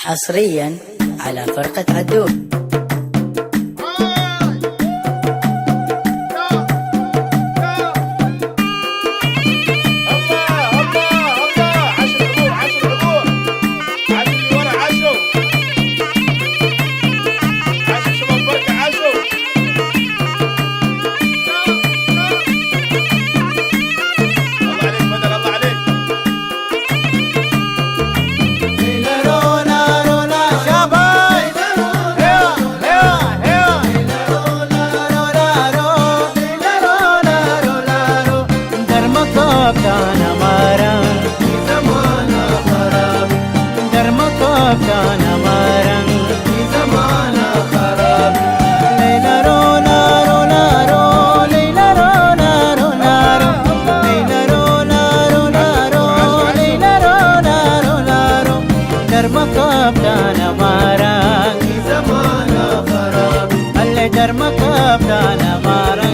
حصريًا على فرقة عدول.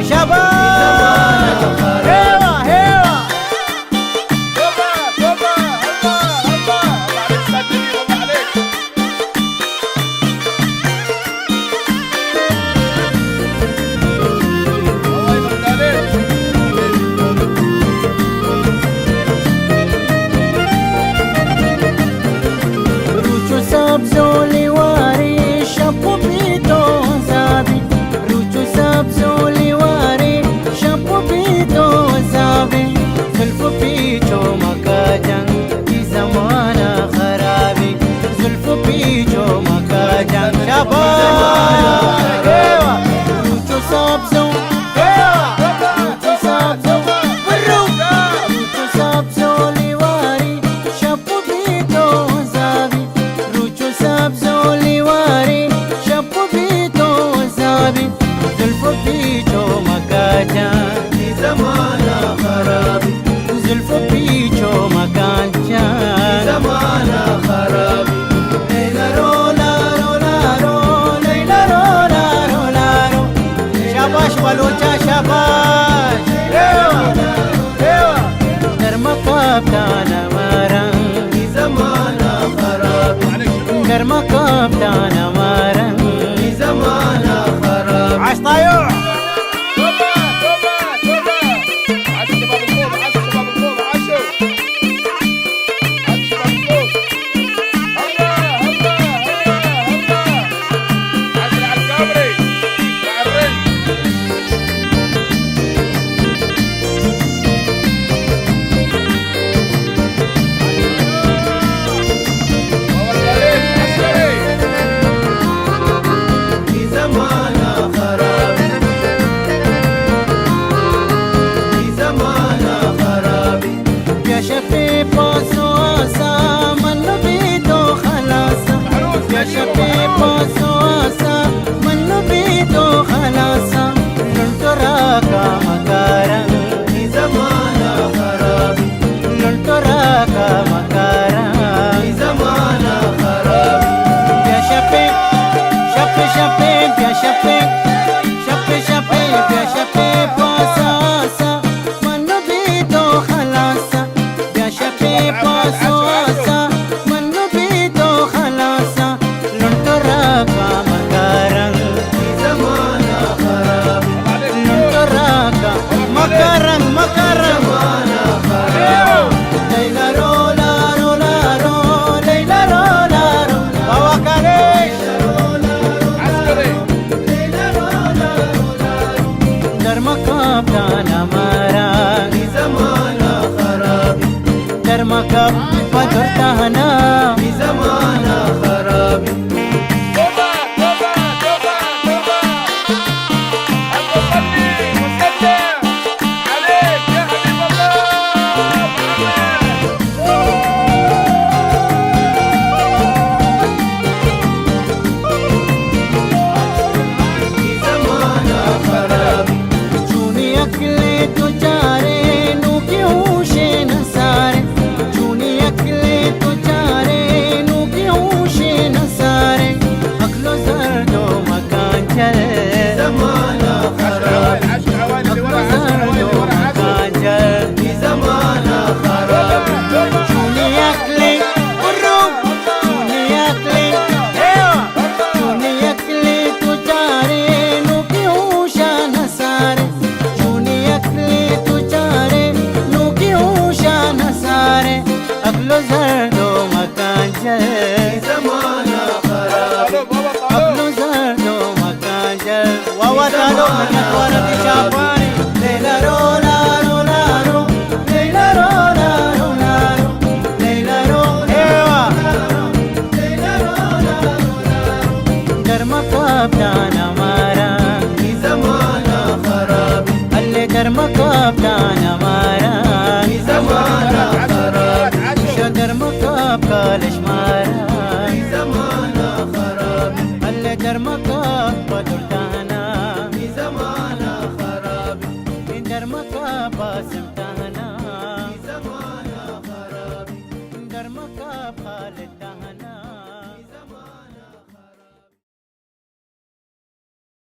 شاباش! ہیوا، ہیوا! روچ و سبز و لیوارے، شپ و پیت و زابے. روچ و سبز و لیوارے، شپ و پیت و زابے. زلف و پیچ و مکا جنگ، ای زمانہ خرابے. زلف و پیچ و مکا جنگ. شاباش! روچ و سبز و، روچ و سبز و، روچ و سبز و لیوارے، شپ و پیت و زابے. روچ و سبز و لیوارے، شپ و پیت و زابے. زلف و پیچ و مکا جان، ای زمانہ خرابے. زلف و پیچ و مکا جان، ای زمانہ خرابے. لیلا رو، لا رو، لا رو، لیلا رو، لا رو، لا رو. شاباش بلوچا، شاباش. Eva, Eva. در مکا تانا مارا. گرما کاپتان مارن. ای زمانہ خراب. آشتایو. بیا شپے پاس و آسا، من و بی تو خلاصا. بیا شپے پاس و آسا، من و بی تو خلاصا. لنٹ و راکا مکارا، ای زمانہ خراب. لنٹ و راکا مکارا، ای زمانہ خراب. بیا شپے، شپے، شپے، بیا شپے، شپے، شپے، بیا شپے پاس و آسا. من و بی تو خلاصا، بیا شپے پاس و آسا، من و بی تو خلاصا. لنٹ و راکا مکارن. لنٹ و راکا مکارن، مکارن. لیلا رو، لا رو، لا رو، لیلا رو، لا رو. بابا کالے. در مکاپ دانا مارا. ای زمانہ خراب. در مکاپ پدر تہنا. ای زمانہ خراب. چونیں عقلے تو چارے نوکیں ہوشے نہ سارے. چونیں عقلے تو چارے نوکیں ہوشے نہ سارے. عقل و زرد و مکان چل. زمانہ خراب. عقل و زرد و مکان چل. زمانہ خراب. چونیں عقلے، برو، چونیں عقلے واہ واہ، تعلق منت وار اِنت، چاپان